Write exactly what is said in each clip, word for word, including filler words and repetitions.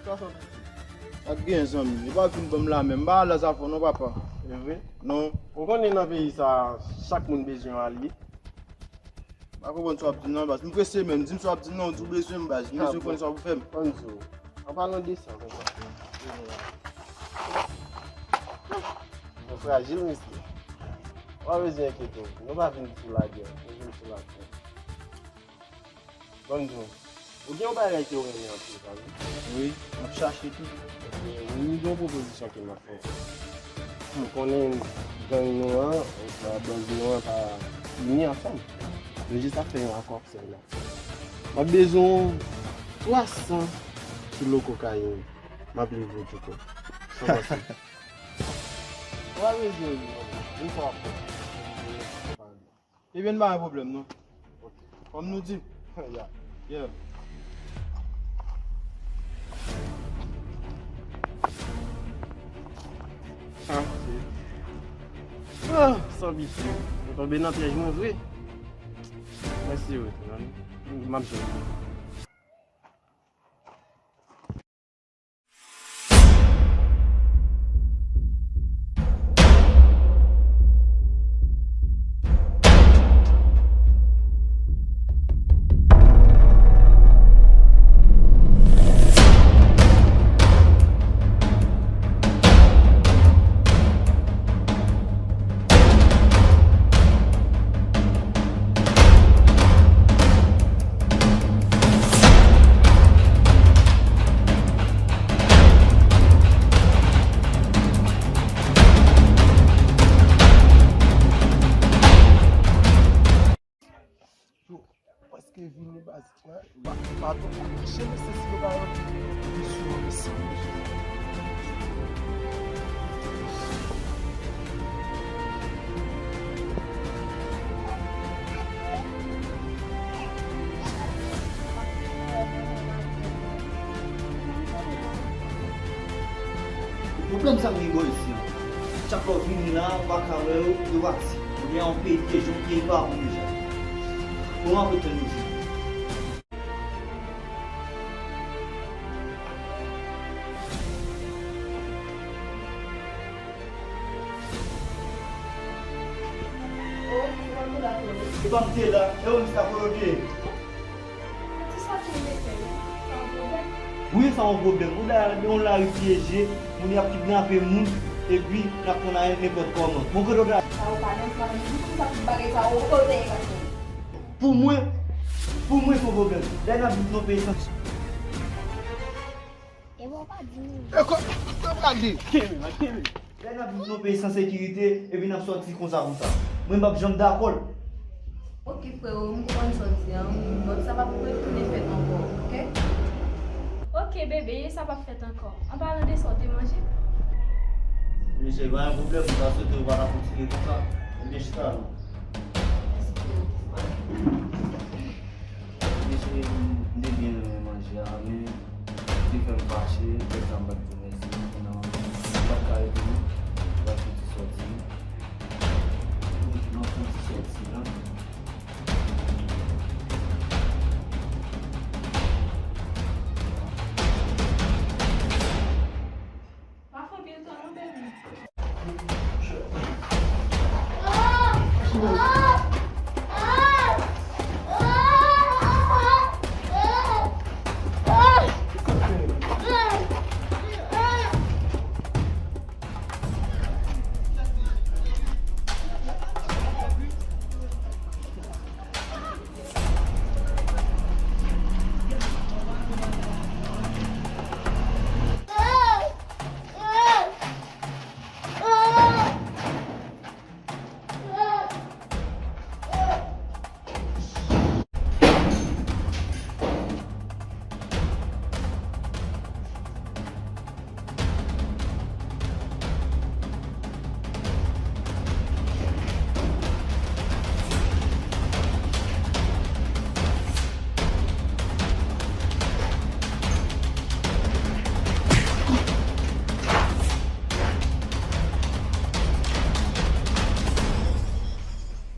Sa santi. Pa t gen zanmi. Yo pa vin ban m la menm. M pa alèz avè w non, papa. E vre? Non. Ou konnen nan peyi sa, chak moun bezwen yon alye. M pa konprann sa w ap di m nan, baz. M prese menm. Di m sa w ap di m nan, ou di w bezwen m, baz. M bezwen konn sa w pou fè m. Ann di w. An palan de sa, konsa. Nou frajil, mesye. Ou pa bezwen enkyete w. Nou pa vin sou lagè. Nou vin sou lagè. Ban m di w, ou gen yon bagay ke w renmen anpil, pa vre? Wi, m ap chache tou. Ebyen, wi, gen yon pwopozisyon ke m ap fè. Ou konnen gang nou an, baz nou an pa ini ansanm. Nou jis ap fè yon akò ak sèl la. M ap bezwen twa san kilo kokayin. M ap livre w tou kòb. Sa w panse? Ou pa bezwen ri, non. Vin sa w ap fè. Ebyen, n pa gen pwoblèm, non. Kòm nou di. Ya. Yeah. Ah, san pitye. Mwen tonbe nan pyèj mwen vre. Mèsi, wi. M ap jwenn. Yo, prèske vini baz. Wè, pa, pa twò fache mesye si yo pa rantre misyon, mesye. Pwoblèm sa m gen bò isi an. Chak lè w vini la, ou pa ka wè yo, yo pati. Ou gen yon peyi de jan ki pa bon deja. Kòman w ap tann yo vini? E pa m te la, e ou menm sa kolode. Ti sa tou mete, sa yon pwoblèm? Wi, sa yon pwoblèm. Ou la, yon lari pyeje, moun y ap kidnape moun, epi n ap pran nan nenpòt kòman. Bon, kote w ta? Sa yo pa nan plan, di konsa tout bagay sa yo, kote yo ye? Pou mwen, pou mwen, se yon pwoblèm. Lè n ap viv nan peyi san. E bon, pa di nou. E kò, kò pral di. Kenbe, man, kenbe. Lè n ap viv nan peyi san sekirite, epi n ap sòti konsa, konsa. Mwen, m p ap janm dakò l. Oke, freo, m konprann sa w di a, wi. Donk, sa p ap retounen fèt ankò, oke? Oke, bebe, sa p ap fèt ankò. An palan de sa, w te manje? Mesye, pa gen pwoblèm, m ta swete w pa ta kontinye konsa. Ebyen, chita non. Mesye, m te byen renmen manje a, men li te fè m fache, lè sa m pa t di mèsi, kounye a m pa t ka rete non, m pa t fouti sòti. Wi, m ap fouti sòti la. Pa fè anpil tan non, baby.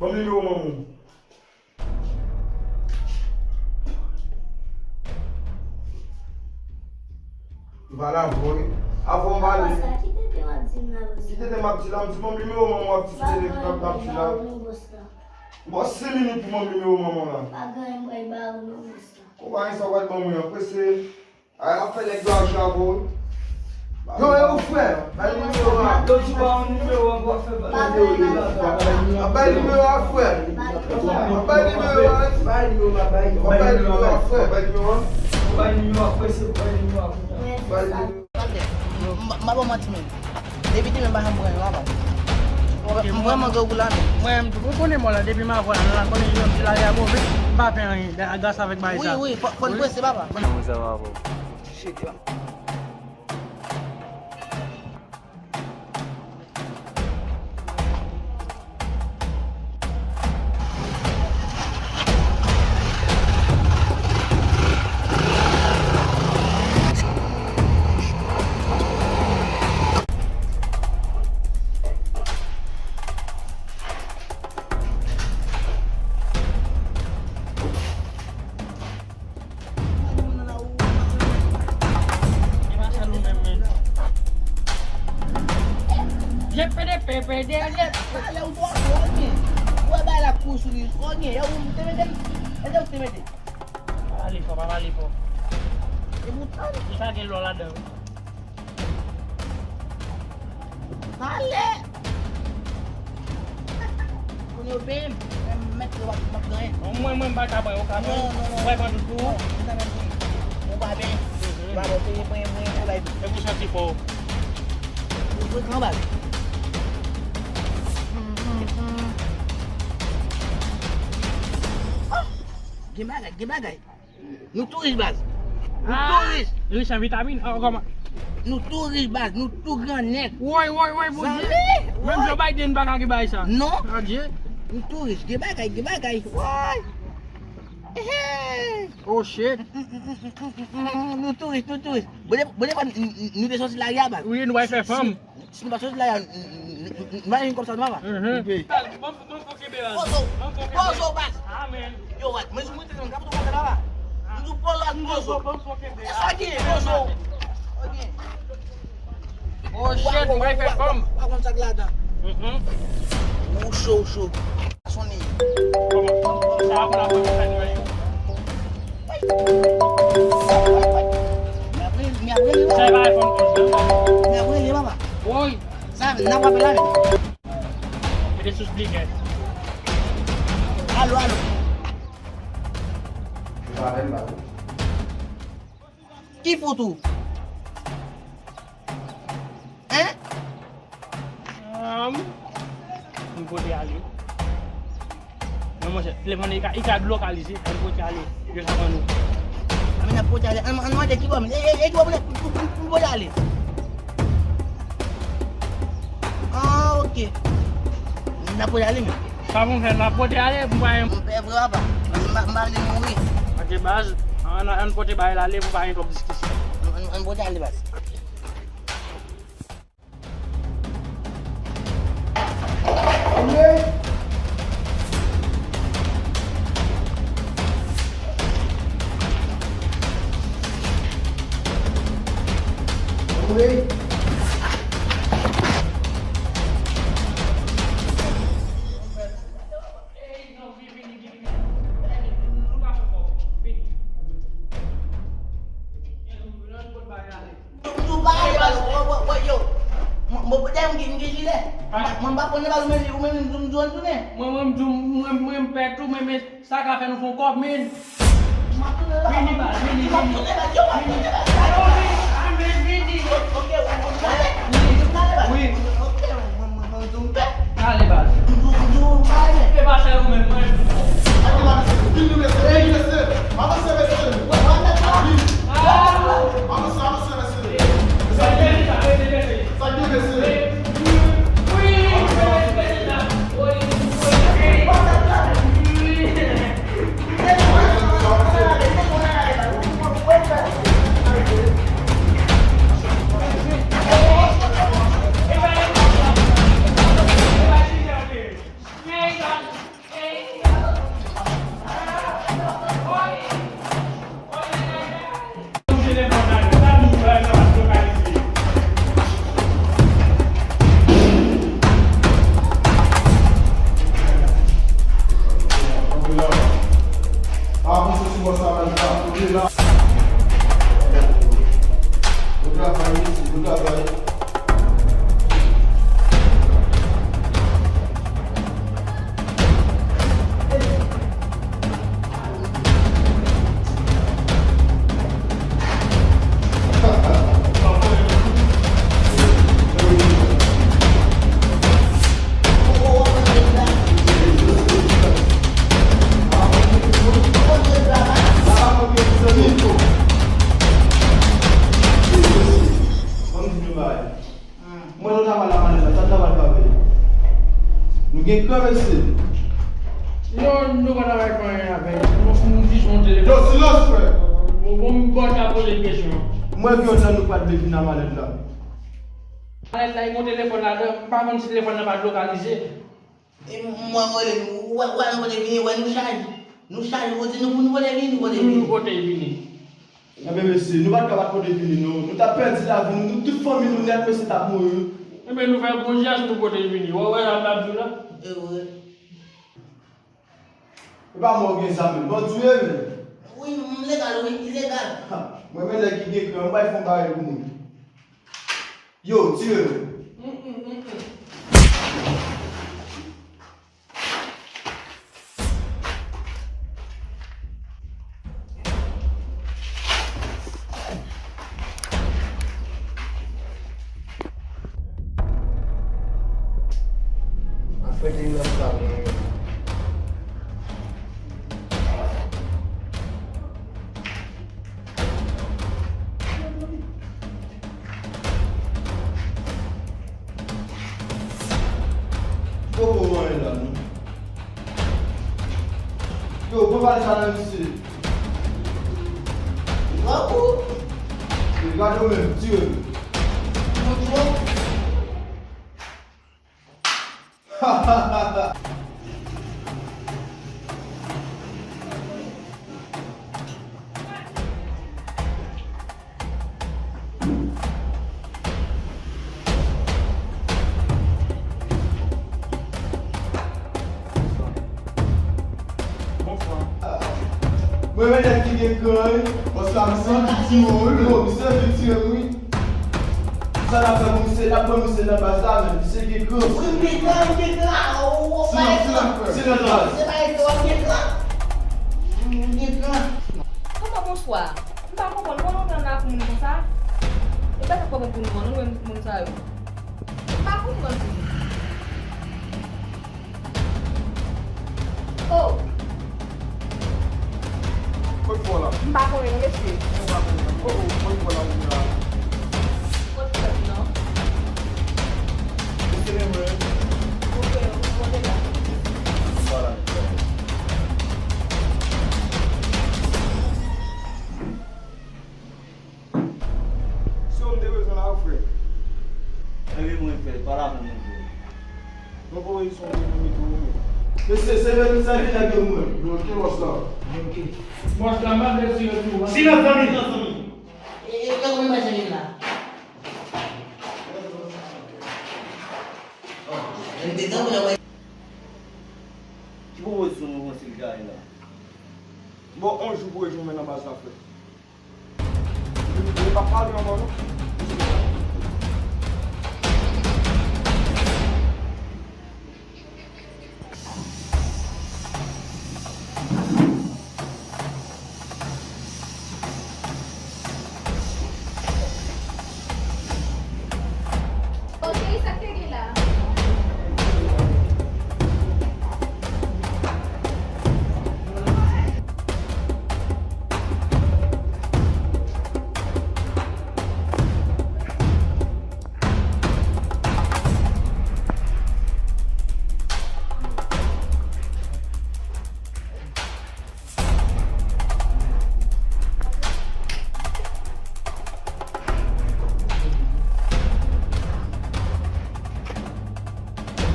Ban m nimewo manman w. Pale avè w wi. Avè w pale. Bòs la, ki tenten w ap di m la, bòs la? Ki tenten m ap di la? M di ban m nimewo manman w ap di ki tenten w ap di la. Bòs la. Bòs, senk minit pou ban m nimewo manman w la. Pa gen anyen m pral ba ou non, bòs la. Ou pa gen sa w pral ban mwen an, prese. Ay, ap fè nèg yo al jwe avè w. Yo, yo, frè, bay nimewo a. Yo di ba yon nimewo an pou ap fè bal. Bay nimewo a, frè. Bay nimewo a. Bay nimewo a, frè. Bay nimewo a. Bay nimewo a, frè. Bay nimewo a. M pa ba w manti menm. Depi demen m pa janm pran yon avan. M vrèman grangou la menm. Mwen menm tou, ou konnen mò la, depi m avè w la, nan la konnen yon ti lari a move, m pa fè anyen, gras avèk bagay sa. Wi, wi, fò, fò n prese, papa. Mwen sa va avè w. Shit, yo. Vye pede pepe dèyè. Talè ou twò fò, gen. Ou wè bagay la kou sou li. Ou gen, e ou te mete l. E te ou te mete. Pa pale fò, pa pale fò. E pou tann. Li pa gen lò ladan. Talè! Kounye yo peye m, mwen mèt yo ap, ap ganyen. Mwen, mwen, m pa ka pran yo, ka pran. Non, non, non. Mwen pran tout pou ou. Non, mwen ta mèt peye. Ou pa peye. Mhm. Ou pa peye, mwen, mwen, mwen bay. E pou santi fò. Ou frekan baz. Gen bagay, gen bagay. Nou tou rich baz. Nou tou rich. Rich an vitamin. An kòman? Nou tou rich baz, nou tou gran nèg. Woy, woy, woy, Bondye. Zanmi, menm Joe Biden pa ka gen bagay sa. Non. Adye. Nou tou rich, gen bagay, gen bagay. Woy. Oh shit. Nou tou rich, nou tou rich. Bon, bon, bon, nou te soti lari a baz. Wi, nou al fè fanm. Si nou pa soti la, n, n, n, n, n pa jwenn kòb sa non, papa. Mhm. Pozo! Pozo, baz! Amen. Yo, wat, mwen sou mwen te nan kap tou konsa, papa. M di w pozo ak pozo. E sa ki ye, pozo? Ok. Oh shit, mwen fè fanm. Ou pa konn sa k ladan. Mhm. Ou cho, ou cho. Sa a pou la fè konsa nou yo. Sa e pa iPhone onz nan. Woy. Sa n ap apel la menm. Mete sou speaker. Alo, alo. Ki fout ou? Hein? Anm, m pote ale. Non, monchè, telefòn nan, i ka, i ka delokalize. Ann pote ale. Yo sa ban nou. A, men n ap pote ale. Ann, ann mande ki bò, men. E, e, e, ki bò pou n, pou, pou, pou n pote ale? Ah, ok. N ap pote ale, men. Sa pou m fè, n ap pote ale, pou pa gen... M pè vre, papa. M pa, m pa vle mouri. Ok, baz. Ann, ann pote bagay la ale, pou pa gen twòp diskisyon. Ann, ann, ann pote ale, baz. Mwen, mwen, mwen, dèyè m gen, m gen jilè. Mwen, mwen pa konnen bal ou menm, ou menm, m di w tounen. Mwen, mwen, m di w, mwen, mwen, m pè tou, mwen, men sa ka fè nou fè yon kòb, men. M ap tounen la. Vini, bal, vini, vini. M ap tounen la, yo, m ap tounen la. Vini, vini. Ok, ou, ou, ou, ou, wi. Ok, mwen, mwen, mwen, mwen, mwen, mwen, mwen, ale, baz. M di w, m di w, m pa renmen. Se pa sèl ou menm, mwen. Vin, mesye, vin, mesye. Avanse, mesye. Vin. Avanse, avanse, mesye. Sa k gen, mesye? Bon travay, mesye, bon travay. Mwen nou travay la, madanm, sa travay pa vle. Nou gen kran, mesye. Non, nou pa travay pa anyen avè l. Nou, nou jis yon telefòn. Yo, silans, frè. Bon, bon, m pa ta poze l kesyon. Mwen gen yon tan nou pa t vle vin nan malèt la. Malèt la, gen yon telefòn ladan, m pa konn si telefòn nan pa t lokalize. E m-, mwen rele nou, ou wè, ou wè nou pote vini, ou wè nou chaje. Nou chaje, ou di nou pou nou pote vini, nou pote vini. Nou pote vini. Enben, mesye, nou pa t ka pa t pote vini, non. Nou t ap pèdi lavi nou, nou, tout fanmi nou nèt, mesye, t ap mouri. Enben, nou fè bon jes, nou pote vini. Ou wè sa m ap di w la? E vre. E pa mwen ou gen zam, men bandi w ye, men. Wi, m legal, wi, ilegal. Ha, mwen, men nèg ki gen kran, m bay fon bagay pou moun. Yo, tire yo. Mm, mm, mm, mm. Afè de nan sa, mwen. Poko manyen la, non. Yo, pran bagay sa nan misye. Bravo! Yo, gade w menm, tire l. Mwen twò. Mwen renmen nèg ki gen kran, wi. Paske a misye anvi tire w, wi, bro. Misye anvi tire m, wi. Sa n ap fè pou misye, n ap pran misye nan baz la, men misye gen kran. Wi, m gen kran, m gen kran. Ou, ou, ou, silans, silans, silans, silans. Se pa ete w ap gen kran. M gen kran. Kòman bonswa? M pa konprann, bon lontan n ap moun konsa. E pa sa k pa bon pou nou, non, nou menm moun sa yo. M pa konprann pou nou. Oh! Kot fò la? M pa konnen non, mesye. Mwen pa konnen. Oh, kot fò la, ou la? Kot fò la, non? Mesye, men mwen. Oke, ou monte la. Vwala, mesye. Se ou m te bezwen la, frè. Enben mwen fè l, pale avè mwen, frè. Mwen voye son mwen nan mikwo ou menm. Mesye, se menm sa ki nèg yo mwen. Bloke bòs la. Bloke. Bòs la, m ap retire tou, wi. Silans, zanmi. Silans, zanmi. E, e, e, ou menm, zanmi la. M te tankou lè w Ki pwopozisyon nou panse l gaye la? Bon, on jou pou rejwenn mwen nan baz la, frè. Li pa pale ankò, non. Ok, sa k te gen la?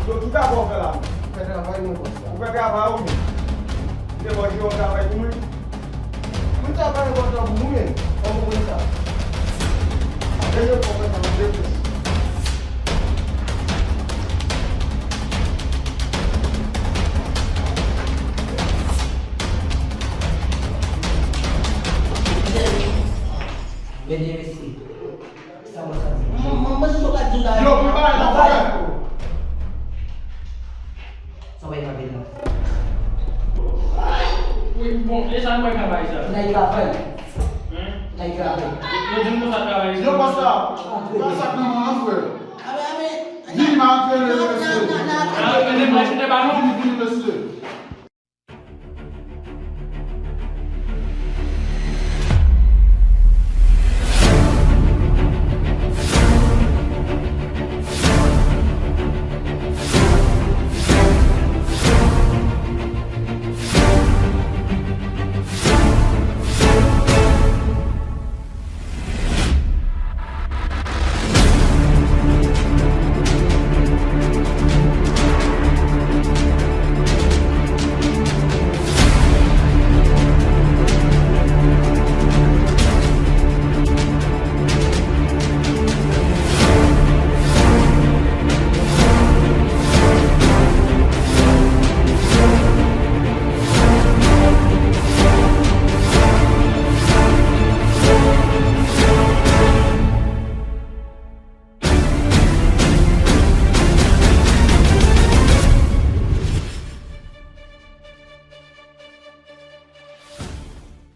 Yo, ki travay w fè la menm? M fè travay mwen, bòs la. Ou fè travay ou menm? Ou te ba w travay pou mwen? Mwen travay enpòtan pou mwen, kòman w konn sa? Apre yo fè mwen sa, mwen te fè. Dènye mesye. Sa mwen santi. Mwen, mwen, mwen, sou ka di la. Yo, pou bagay la, frè. Sa bay pa vin la. Wi, bon, e sa nou wè travay sa? N ay travay. Hein? N ay travay. Yo di nou sa travay sa. Yo, pa sa. Pa sa k nan mwen an, frè. Vin, antre, mesye. Antre, mesye, ba nou. Vin, vin, mesye.